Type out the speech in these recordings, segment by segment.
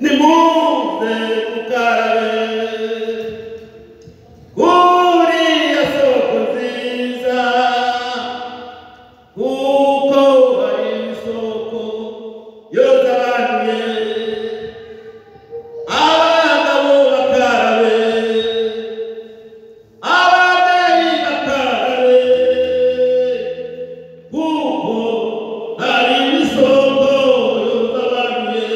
Nimuze dukarabe kuriya soko nziza, kuko hari isoko yoza abanduye. Abagabo bakarabe, ababyeyi bakarabe, kuko hari isoko yoza abanduye.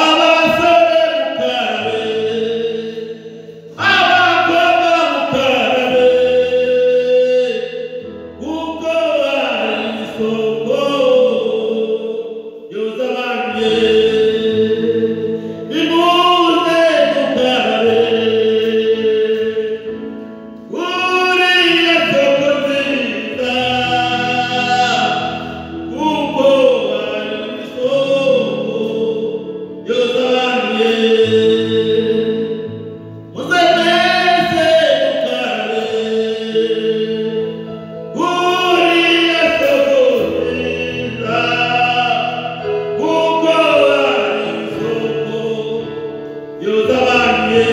Abasore mukarabe, abakobwa mukarabe, kuko hari isoko yoza abanduye. Nimuze dukarabe kuriya soko nziza, kuko hari isoko yoza abanduye. Muze mwese dukarabe kuriya soko nziza, kuko hari isoko yoza abanduye.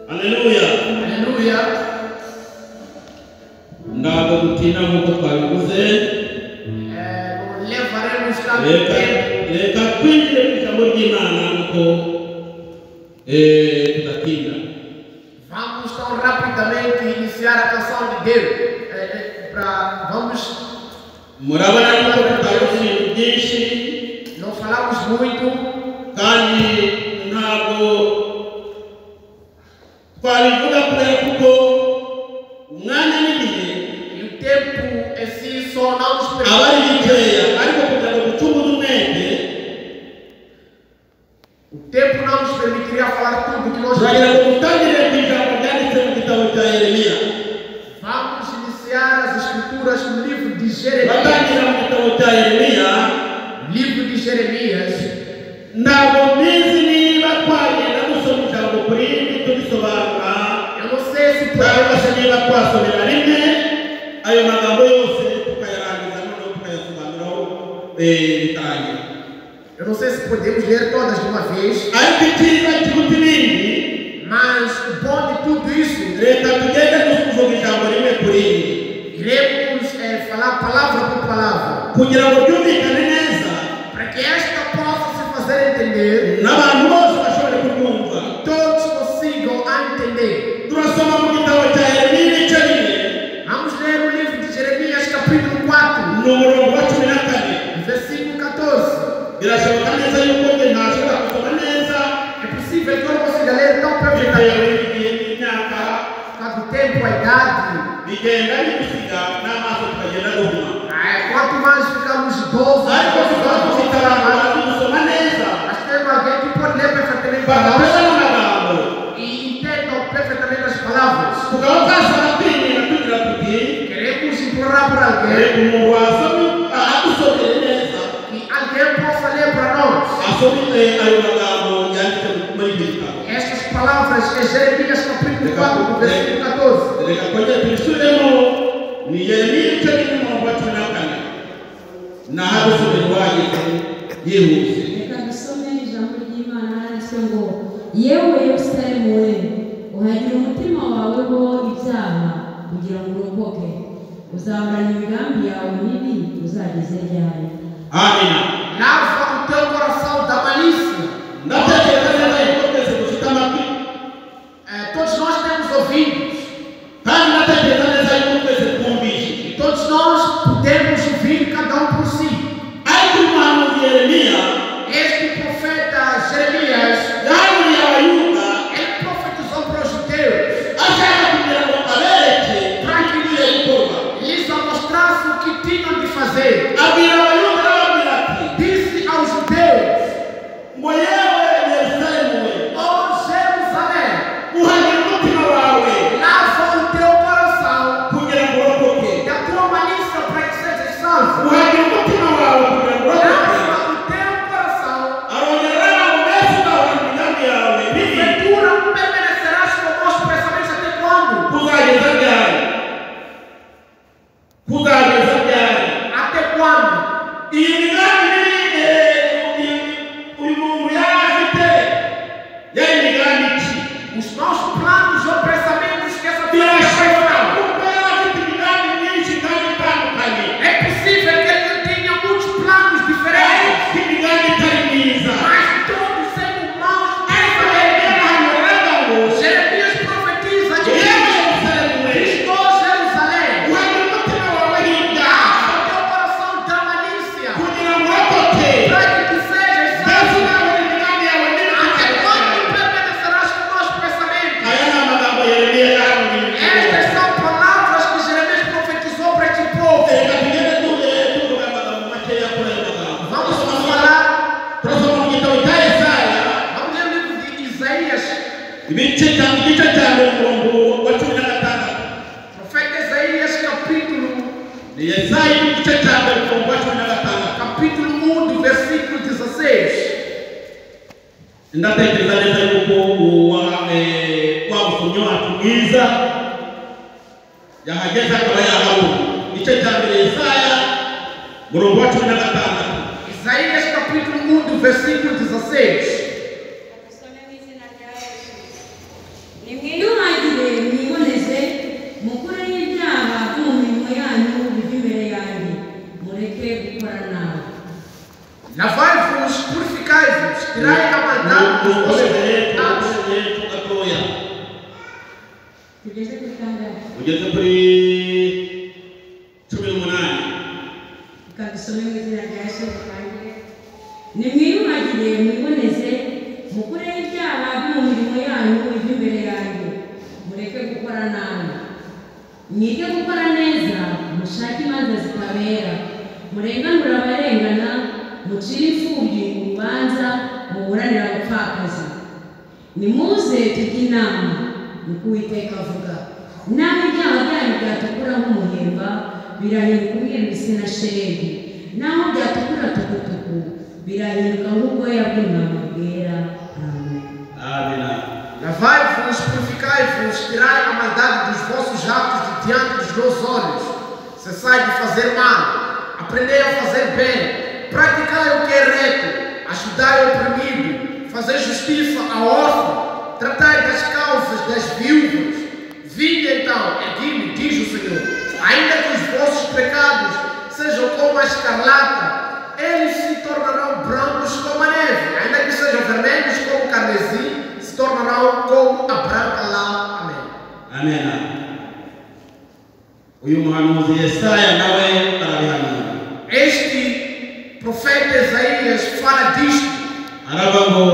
Haleluya. Aleluia. Ntabwo dutinda nk'uko twabivuze. Não levaremos tanto Reka tempo. reka twinjire mu ijambo ry'Imana nk'uko tudatinda. Vamos tão rapidamente iniciar a canção de Deus. Vamos, Murabona yuko tutavuze ibintu byinshi, não falamos muito, kandi ntabwo twabivuga kubera kuko umwanya n'igihe e o tempo em si só não nos aba ari permite. bikeya, ariko kugira ngo ducunguze umwete, O tempo não nos permitiria falar tudo que nós turagira ngo dutangire ku ijambo ryanditse mu gitabo cya Yeremiya. Vamos iniciar as escrituras no livro de Jeremias. Turatangira mu gitabo cya Yeremiya. Livro de Jeremias. Ntabwo mbizi niba twagenda dusoma ijambo ku rindi tubisobanura, Eu não sei se cyangwa podemos, se niba twasomera rimwe ayo magambo yose tukayarangiza noneho tukayasobanuraho bikarangira. eu não sei se podemos ler todas de uma vez, Ariko icyiza kiruta ibindi, mas o bom de tudo isso, reka tugende tuvuga ijambo rimwe ku rindi iremos falar palavra por palavra, kugira ngo ryumvikane neza, para que esta possa se fazer entender, n'abantu bose bashobore kuryumva. todos consigam a entender. Turasoma mu gitabo cya Yeremiya ibice 4, Vamos ler o livro de Jeremias, capítulo 4, ni umurongo wa 14. versículo 14. Birashoboka neza yuko njye ntashobora gusoma neza É possível que eu não consiga ler tão bitewe perfeitamente, n'igihe n'imyaka por causa do tempo, a idade. bigenda bigusiga n'amaso tukagenda duhuma, Quanto mais ficamos idosos, ariko tukaba dufite abantu bazi gusoma neza, mas temos alguém que pode ler perfeitamente para nós bagateza n'amagambo, e entendam perfeitamente as palavras. tukaba twasaba kwinginga tugira tuti Queremos implorar por alguém, reka umuntu wasomye adusomere neza, que alguém possa ler para nós asome ayo magambo yanditse muri icyo gitabo. estas palavras em Jeremias capítulo 4, versículo 14. Reka twongere tubisubiremo, ni Yeremiya ibice 4 umurongo wa 14, naho adusomere uhageze yihuse. Reka dusome ijambo ry'Imana handitswe ngo: yewe Yerusalemu we, uhagira umutima wawe ho ibyaha kugira ngo urokoke, uzahorana imigambi yawe mibi uzageze ryari? Amina. Lava o teu coração da malícia. Ndatekereza neza yuko twese dufite amatwi, Todos nós temos ouvidos, kandi ndatekereza neza yuko twese twumvishije, e todos nós podemos ouvir cada um por si. Ariko umuhanuzi Yeremiya Este profeta Jeremias, yahanuriye Abayuda ele profetizou para os judeus, ashaka kugira ngo abereke para que ibikwiriye gukorwa. lhes mostrasse o que tinham de fazer. Abwira Abayuda arababwira ati: Ibice cya igice cya mbere umurongo wa 16. Profeta Isaías, capítulo Ni Yesaya igice cya mbere umurongo wa 16. Capítulo 1, do versículo 16. Ndatekereza neza yuko wa musomyi wacu mwiza yahageze akaba yahabona. Igice cya mbere Yesaya umurongo wa 16. Isaías, capítulo 1, do versículo 16. Dusome mu izina rya Yesu. Nimwiyuhagire mwiboneze, mukureho ibyaha byo mu mirimo yanyu biva imbere yanjye, mureke gukora nabi. Lavai-vos, purificai-vos, tirai a maldade dos vossos Mukomeze hepfo, atos. mukomeze hepfo gatoya. Tugeze kuri kangahe? Ugeze kuri 18. Reka dusome mu izina rya Yesu dutangire. Nimwiyuhagire mwiboneze, mukureho ibyaha byo mu mirimo yanyu biva imbere yanjye, mureke gukora nabi. Mwige gukora neza, mushake imanza zitabera, murenganure abarengana, mucire imfubyi urubanza, muburanire abapfakazi. Nimuze tujye inama, niko Uwiteka avuga. Naho ibyaha byanyu byatukura nk'umuhemba, birahinduka umweru bise na shelegi. Naho byatukura tukutuku, birahinduka nk'ubwoya bw'intama bwera. Amen. Amina. Lavai-vos, purificai-vos, tirai a maldade dos vossos atos de diante dos meus olhos. Cessai de fazer mal, aprendei a fazer bem, praticai o que é reto, ajudai o oprimido, fazei justiça ao órfão, tratai das causas das viúvas. Vinde então, ergui-me, diz o Senhor, ainda que os vossos pecados sejam como a escarlata, eles se tornarão brancos como a neve, ainda que sejam vermelhos como o carmesim, se tornarão como a branca lã. Amém. Amena. Uyu muhanuzi Yesaya nawe arabihanura. Este profeta Isaías fala disto. Aravuga ngo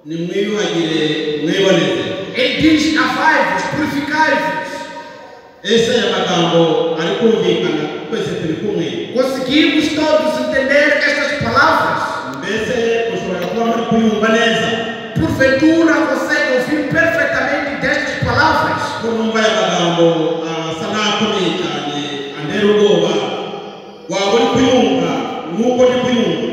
nimwiyuhagire mwiboneze. Ele diz: lavai-vos, purificai-vos. Ese aya magambo ari kumvikana twese turi kumwe? Conseguimos todos entender estas palavras? Mbese mushobora kuba muri kuyumva neza? Porventura conseguem ouvir perfeitamente destas palavras? Ko numva aya magambo asa n'akomeye cyane antera ubwoba, waba uri kuyumva nk'uko ndi kuyumva?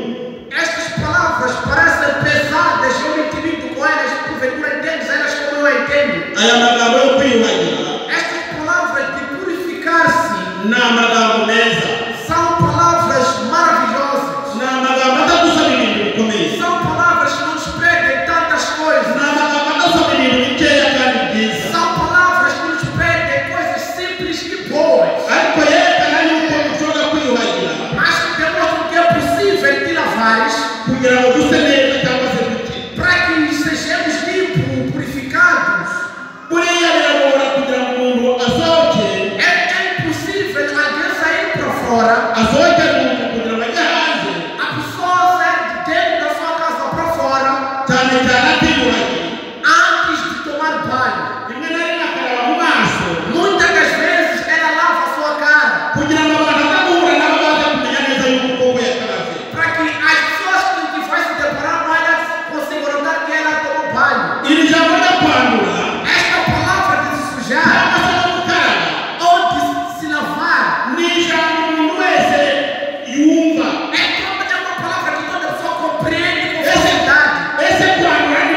Estas palavras parecem pesadas, eu me intimido com elas, porventura entendes elas como eu entendo. Aya magambo yo kwiyuhagira Estas palavras de purificar-se ni amagambo meza, são palavras maravilhosas. Ni amagambo atadusaba ibintu bikomeye, São palavras que não nos pedem tantas coisas. Ni amagambo adasaba ibintu bikeya kandi byiza. São palavras que nos pedem coisas simples e boas. Ariko yerekana yuko ushobora kwiyuhagira Mas que demonstram que é possível te lavares kugira ngo duse neza cyangwa se duke. Para que sejamos limpos, purificados. Buriya biragora kugira ngo umuntu asohoke, É impossível alguém sair para fora, asohoke mu nzu kugira ngo ajye hanze, a pessoa sair de dentro da sua casa para fora cyane cyane atiyuhagiye. Antes de tomar banho. Rimwe na rimwe akaraba mu maso Muitas das vezes ela lava a sua cara kugira ngo abantu ataguhura nabo baze kumenya neza yuko koko yakarabye. Para que as pessoas com que vai se deparar com ela consigam notar que ela tomou banho. Iri jambo ryo kwandura Esta palavra de se sujar cyangwa se no gukaraba ou de se lavar ni ijambo umuntu wese yumva. É uma palavra que toda pessoa compreende com facilidade. Ese kwandura ni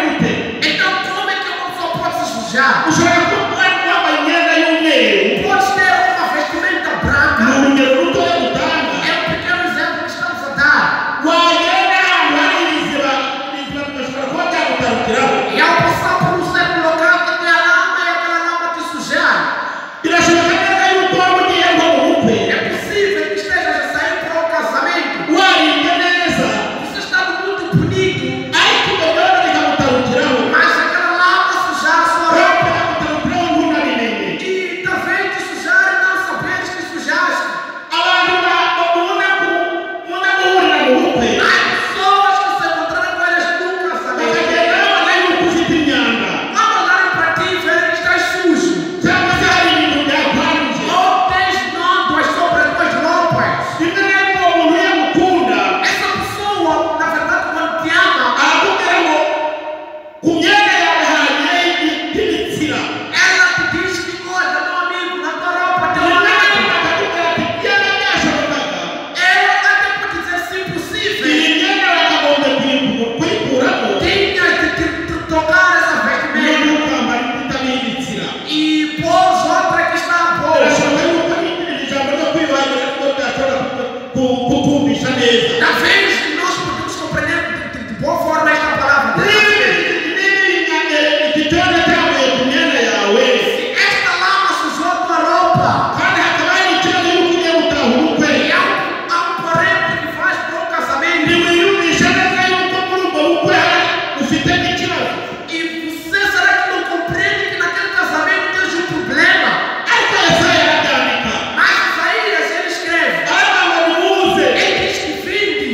Kukumvisha neza. Talvez nós podemos compreender de boa forma esta palavra. Se esta lama sujou a tua roupa, e há um parente que faz para um casamento, e você será que não compreende que naquele casamento tens um problema? Mas Isaías, ele escreve, ele diz que vinde,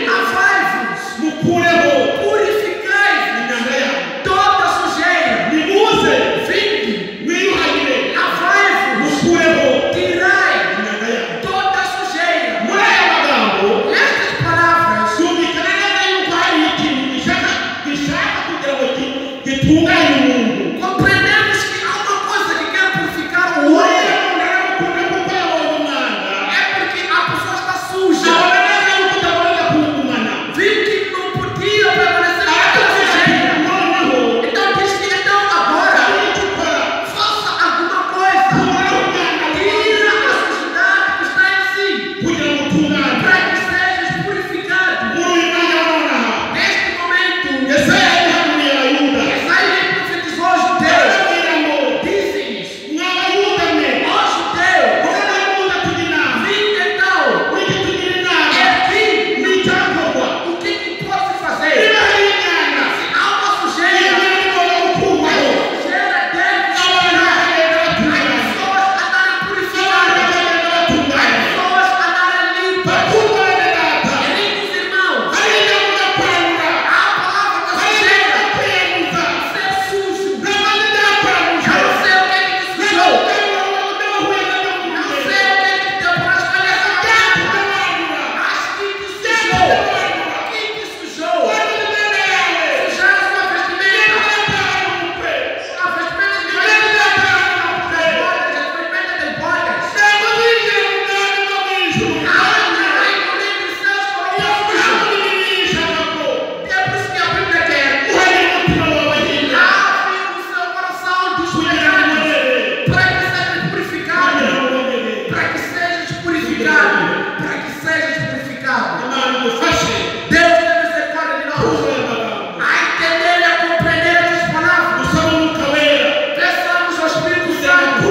lavai-vos, purificai-vos toda sujeira, vinde, lavai-vos, tirai toda sujeira. Estas palavras compreendemos que há uma coisa que quer purificar o homem. É porque a pessoa está suja. Viu que não podia permanecer naquela sujeira. Então diz que então agora faça alguma coisa. Tira a sujidade que está em si, para que sejas purificado. Neste momento, Isaías profetizou aos judeus. Disse-lhes: ó judeus, vinde então, ergui o que pode se fazer. Se há uma sujeira, essa sujeira deve se tirar. As pessoas andarem purificadas, as pessoas andarem limpas. Queridos irmãos, a palavra da sujeira, ser sujo, eu não sei o que é que te sujou, não sei o que é que te deu para espalhar essa palavra, mas que te sujou, que te sujou, sujaram a sua vestimenta, a vestimenta de das botas, a vestimenta das botas. Não entrarei no reino dos céus com o sujo. É por isso que a Bíblia quer: lave o seu coração dos pecados, para que sejas purificado, para que sejas purificado, para que sejas purificado. Deus tem misericórdia de nós, a entender e a compreender estas palavras. Peçamos ao Espírito Santo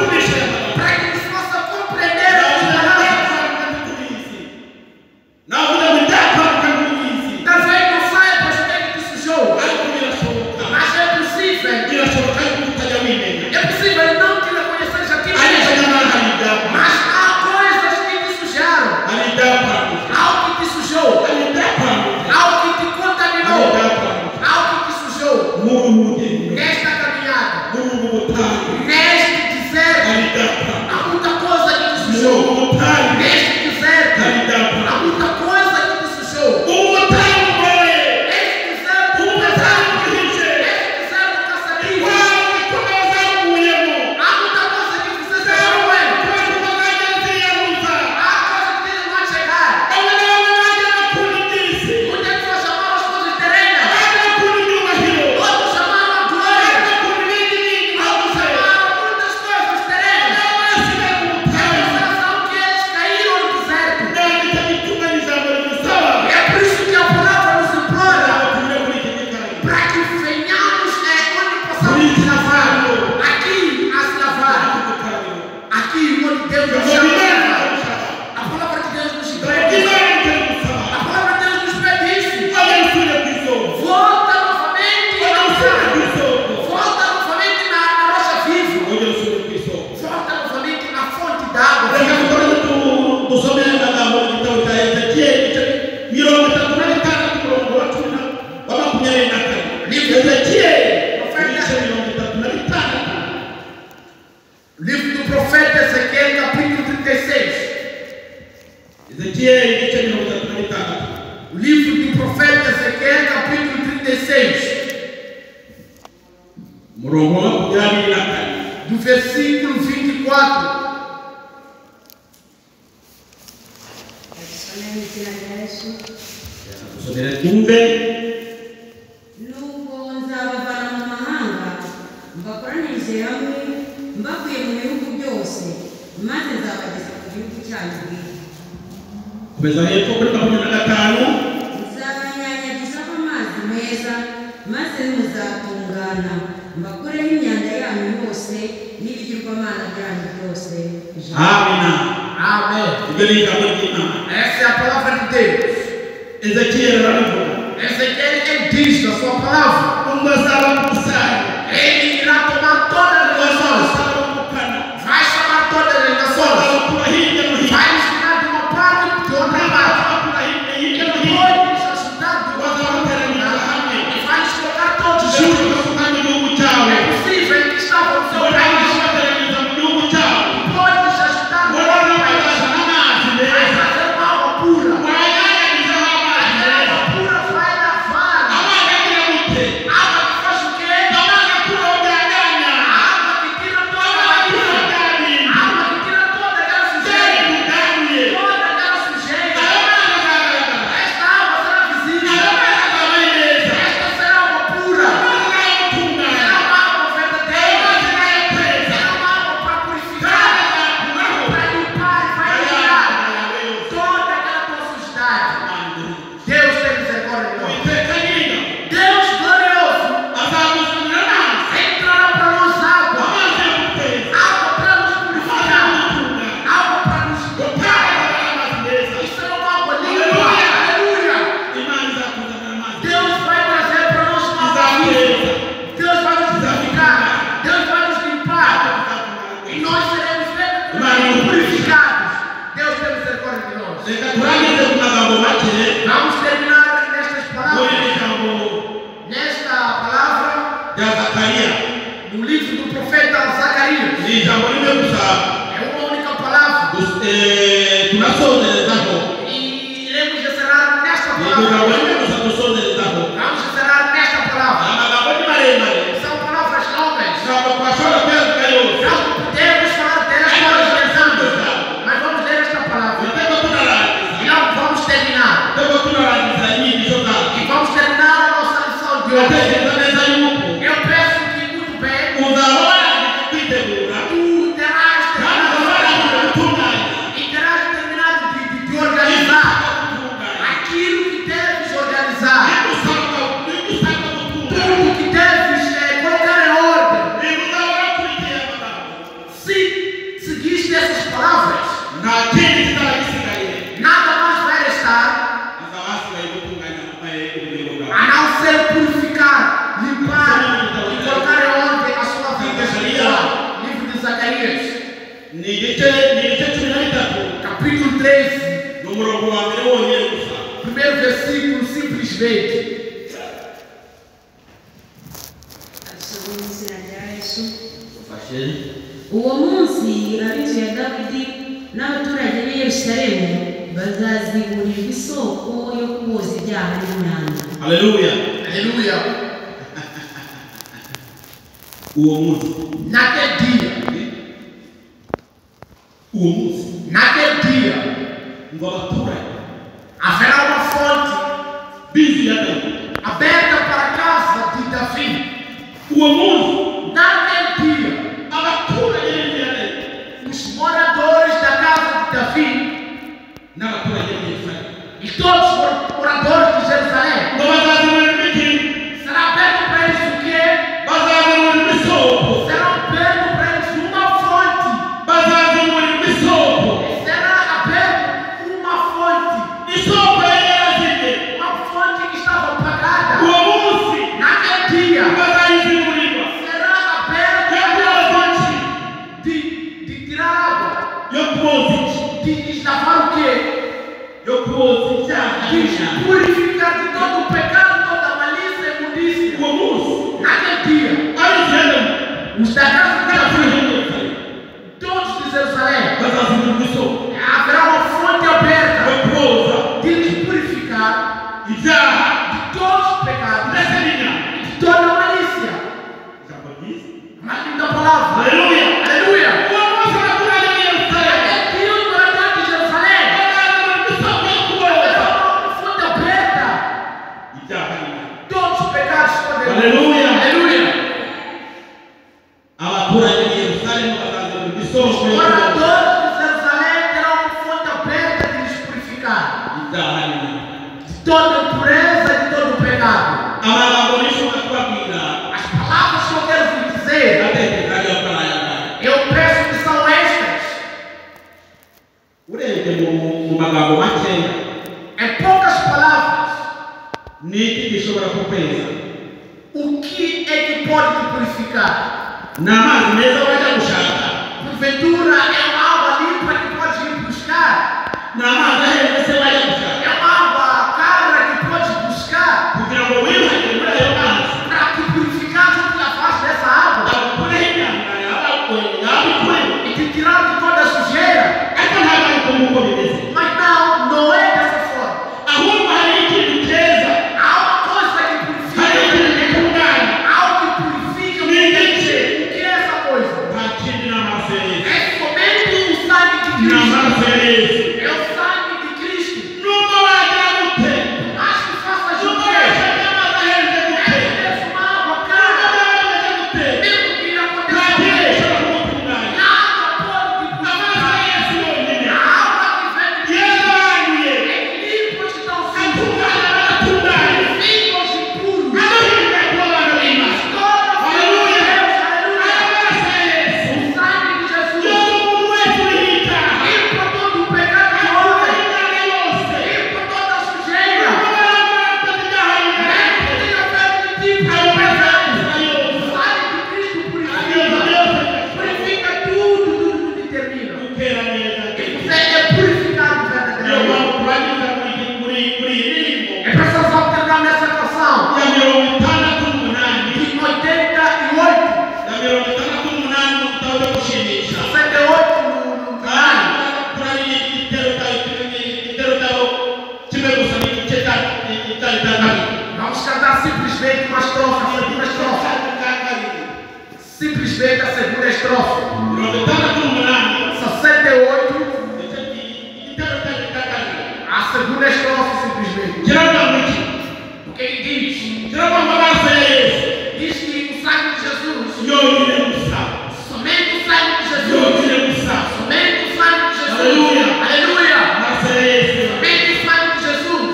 para que nos possa compreender estas palavras. Talvez não saibas o que é que te sujou, mas é possível não te reconheceres a ti mesmo, mas há coisas que te sujaram, algo que te sujou, algo que te contaminou, algo que te sujou. Nesta caminhada, neste deserto, há muita coisa que te sujou. Neste deserto, há muita coisa que te sujou. Neste deserto pesado, neste deserto cansativo, há muita coisa que você sujou. Há coisa que não vai chegar. Muitas pessoas chamaram as coisas terrenas, outros chamaram a glória, outros chamaram muitas coisas terrenas. A sensação que eles caíram no deserto. É por isso que a palavra nos implora para que venhamos onde possamos se lavar. Aqui a se lavar. Aqui onde Deus nos chama. A palavra de Deus nos pede isso. A palavra de Deus nos pede isso. Volta novamente ao Volta novamente na rocha viva. Volta novamente na fonte d'água viva. Livro do profeta Ezequiel, capítulo 36. O livro do profeta Ezequiel, capítulo 36, do versículo 24. Dusome mu izina rya Yesu. Nuko nzabavana mu mahanga mbakoranirize hamwe mbakuye mu bihugu byose, maze nzabageza ku gihugu cyanyu bwite. Komeza hepfo kuri 25. Nzabanyanyagizaho amazi meza, maze muzatungana, mbakureho imyanda yanyu yose n'ibigirwamana byanyu byose. Amina. Amém. Ibyo ni ijambo ry'Imana. Essa é a palavra de Deus. Ezekiel arabivuga. Ezequiel, ele diz na sua palavra: Ngo azabakusanya, ele irá tomar todas as nações, azabambukana, vai chamar todas as nações, azabakura hirya no hino, vai nos tirar de uma parte e de outra parte, azabakura hirya no e hino, pode nos ajudar de uma bazabateranira hamwe, e vai nos colocar todos juntos. bazabakusanya mu gihugu cyawe, É possível que estavam no seu país, bazabateraniza mu gihugu cyawe, pode nos ajudar no noneho outro país, bazazana amazi vai meza, trazer uma água pura. bayanyagizeho amazi Aquela meza, água pura vai lavar. amazi agira gute? Água que faz o quê? Amazi akuraho bya myanya, Água que tira toda a amazi akuraho malícia. bya bintu, Água que tira toda aquela byari sujeira. bidanuye. Toda aquela sujeira. Ayo mazi azagaragara, Esta água será visível. ayo mazi azaba ari meza, Esta será água pura. amazi ni ayo gutunganya, Será uma água verdadeira. amazi ni ayo kweza, Será uma água para purificar, kandi azakuraho para limpar e vai tirar toda aquela tua sujidade. Deus tem misericórdia de nós. Uwiteka Nyiringabo Deus glorioso azamuzanira amazi, entrará para nós água. amazi yo guteza, Água para nos amazi yo purificar. gutunganya, Água para nos limpar. kandi azaba ari amazi meza. Isso é uma água limpa. Aleluia. Imana izakuzanira amazi, Deus vai trazer para nós uma água viva. izakweza, Deus vai nos purificar. Deus vai nos limpar. E nós seremos verdadeiramente purificados. Deus tem misericórdia de nós. Reka turangize ku magambo make Vamos terminar nestas muri palavras. iri jambo Nesta palavra, rya Zakariya. no livro do profeta Zacarias. Ni ijambo rimwe gusa É uma única palavra. Tunasozerezaho. E iremos encerrar nesta Ni ijambo palavra. rimwe gusa dusozerezaho. Vamos encerrar nesta palavra. Amagambo ni maremare, São palavras longas. ntabwo twashobora kuyavuga yose, Nós não podemos falar delas todas pensando. Mas vamos ler esta palavra. Iteka tunarangiza, E não vamos terminar. iteka tunarangiza inyigisho zacu. E vamos terminar a nossa lição de hoje. Turatekereza neza yuko Eu peço que muito bem, uzaba warangije kwitegura, tu terás kandi uzaba warangije terminado, gutunganya, e terás terminado de organizar gutunganya aquilo que deves organizar, nibyo usabwa gutunganya, tudo que deves colocar em ordem. niba uzaba warakurikiye amagambo, Se seguiste essas palavras, nta kindi kizaba gisigaye, nada mais vai restar hazaba hasigaye gutunganya ubugingo bwawe. a não ser purificar, limpar e colocar em ordem a sua vida espiritual. Livro de Zacarias, Ni igice 13, capítulo 13, ni umurongo wa mbere wonyine gusa. primeiro versículo, simplesmente. Asoma mu izina rya Yesu. Ufashe. Uwo munsi ab'inzu ya Dawidi n'abaturage b'i Yerusalemu bazazigurirwa isoko yo kuboza ibyaha n'imyanda. Haleluya. Aleluia. Uwo munsi, Naquele dia, uwo munsi naquele dia, ngo abaturage haverá uma fonte b'inzu ya Dawidi, aberta para a casa de Davi. uwo munsi Naquele dia, abaturage b'inzu ya Dawidi os moradores da casa de Davi n'abaturage b'i Yerusalemu e todos os moradores de Jerusalém ngo bazazimurirwa iki? será aberto para eles o quê? Bazazimurirwa isoko, Será aberto para eles uma fonte. bazazimurirwa isoko, Será aberto uma fonte. isoko yari yarazimye. Uma fonte que estava apagada. Uwo munsi Naquele dia bazayizimurirwa será aberta yo a kuboza fonte iki? de tirar água, Yo kuboza iki? de lavar o quê? Yo kuboza ibyaha De n'imyanda. purificar de todo o pecado, toda a malícia e imundícia. Uwo munsi Naquele dia, ab'inzu ya Dawidi os da casa de n'abaturage Davi, b'i Yerusalemu todos de Jerusalém, bazazimurirwa isoko haverá uma fonte aberta yo kuboza de lhes purificar ibyaha de todos os pecados, ndetse n'imyanda. de toda a malícia. Ijambo ryiza. Uma linda palavra. Haleluya. Aleluia. Uwo munsi abaturage b'i Yerusalemu Naquele dia, os moradores de Jerusalém, bazazimurirwa isoko yo kuboza haverá uma fonte aberta. ibyaha n'imyanda. Todos os pecados poderão. Aleluia. Aleluia. Abaturage b'i Yerusalemu bazazimurirwa Os isoko yo kuboza moradores de Jerusalém terão uma fonte aberta de lhes purificar. purificar de toda impureza e de todo o pecado. As palavras que eu quero vos dizer, eu peço que são estas. Em poucas palavras, o que é que pode te purificar? Porventura é uma água limpa que podes ir buscar? É uma água cara que podes buscar? Para te purificar, tu te lavaste dessa água e te tirar de toda a sujeira. Mas não, não é dessa forma. Há uma coisa que purifica. Algo que purifica. O que é essa coisa? É somente o sangue de Cristo. É o sangue de Cristo. Mas que faça justiça. É uma água cara. Mesmo que aconteça, nada pode te purificar. A água que vem de Cristo é que limpa os que estão sujos, purifica os impuros. Toda a filha de Deus, aleluia. O sangue de Jesus limpa todo o pecado do homem, limpa toda a sujeira. Mesmo que tenha feito de tipo de pecado, o sangue de Cristo purifica, purifica tudo, tudo, tudo e termina. E você é purificado verdadeiramente. É preciso terminar nessa canção de 88, 68 no canal. Vamos cantar simplesmente uma estrofe, a segunda estrofe. Simplesmente a segunda estrofe. 68, a segunda estrofe simplesmente. O que ele diz? Diz que o sangue de Jesus, somente o sangue de Jesus, somente o sangue de Jesus, aleluia, aleluia, somente o sangue de Jesus.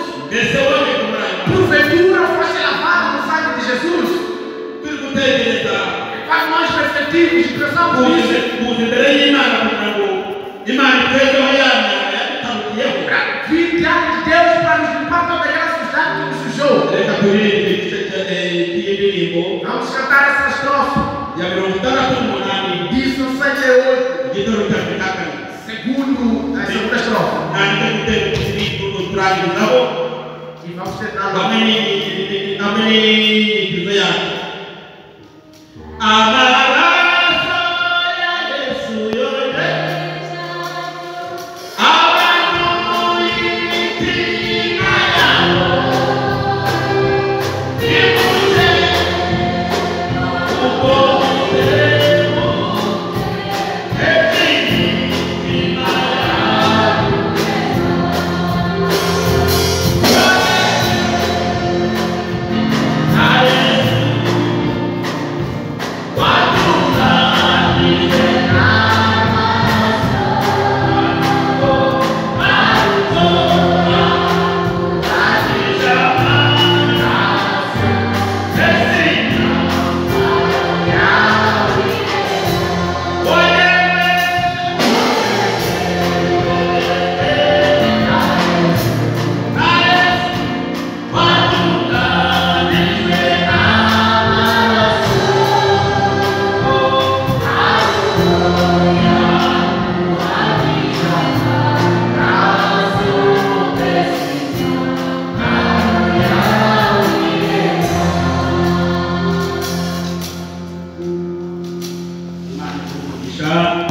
Porventura foste lavado no sangue de Jesus. E quando nós refletimos e pensamos nisso, para vir diante de Deus para nos limpar toda aquela sujidade que nos sujou. Vamos cantar essa estrofe. Diz 68, segundo a segunda estrofe. E vamos terminar logo.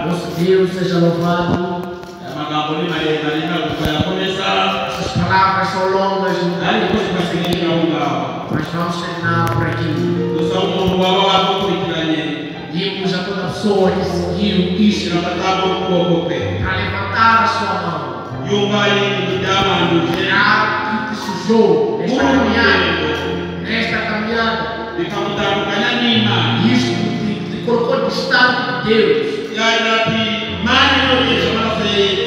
Nosso Deus seja louvado. Essas palavras são longas, mas vamos terminar por aqui. Dimos a toda pessoa que seguiu isto para levantar a sua mão. Que te sujou nesta caminhada, isto te colocou distante de Deus.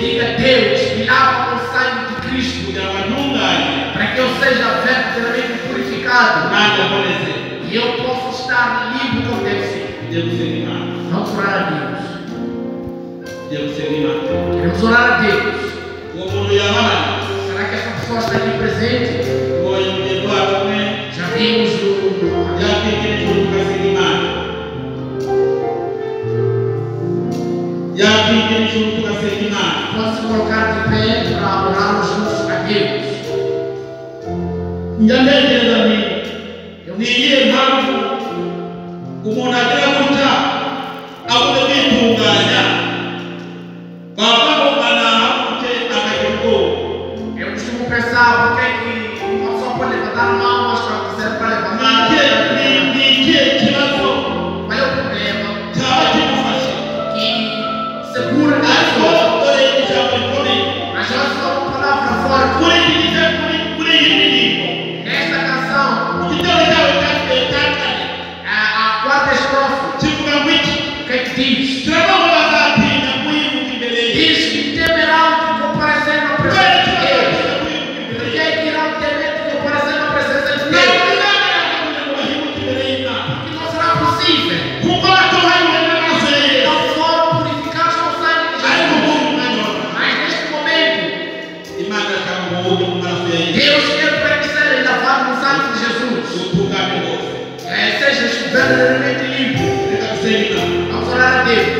Diga: Deus, me lava com o sangue de Cristo. Kugira ngo antunganye para que eu seja verdadeiramente purificado nanjye mboneze e eu possa estar limpo como deve ser. Tugiye gusenga Imana. Vamos orar a Deus. Tugiye gusenga Imana. Queremos orar a Deus. Uwo muntu yaba hano? Será que essa pessoa está aqui presente? Tubonye mugenzi wacu umwe. Já vimos o. Yakwigira ijuru tugasenga Imana, yakwigira ijuru tugasenga Imana. Pode se colocar de pé para orarmos juntos a Deus. Njya ntekereza nti ni iyihe mpamvu umuntu agira gutya abuze kwitunganya bavuga ngo anahaguruke akagira ubwoba? Eu costumo pensar porque é que uma pessoa pode levantar a mão, mas quando quiser para Ni levantar, ikihe- ni ikihe kibazo qual é o problema cyaba kimufashe? Que segura a Ariko pessoa? dore ijambo rikomeye. Mas olha só uma palavra forte. Kuri iki gice kuri kuri iyi ndirimbo, Nesta canção, igitero cyawe cya cya kane a quarta estrofe, kivuga ngo iki? O que é que diz? Kiravuga ngo bazatinya kuyivuga imbere ye. Diz que temerão de comparecer na Kubera presença iki de Deus. bazatinya kuyivuga Por imbere que ye? é que irão temer de comparecer na presença de Ntabwo Deus? bizagaragara kugira ngo bahibuke imbere y'Imana, Porque não será possível. kuko batuhariwe n'amaraso ya Yesu. Não foram purificados com o sangue de Ariko Jesus. muri uyu mwanya wa kane, Mas neste momento, Imana irashaka ngo woge mu maraso ya Yesu, Deus quer para que seja lavado no sangue de Jesus. Utungane rwose. Sejas verdadeiramente limpo. Reka dusenge Imana. Vamos orar a Deus.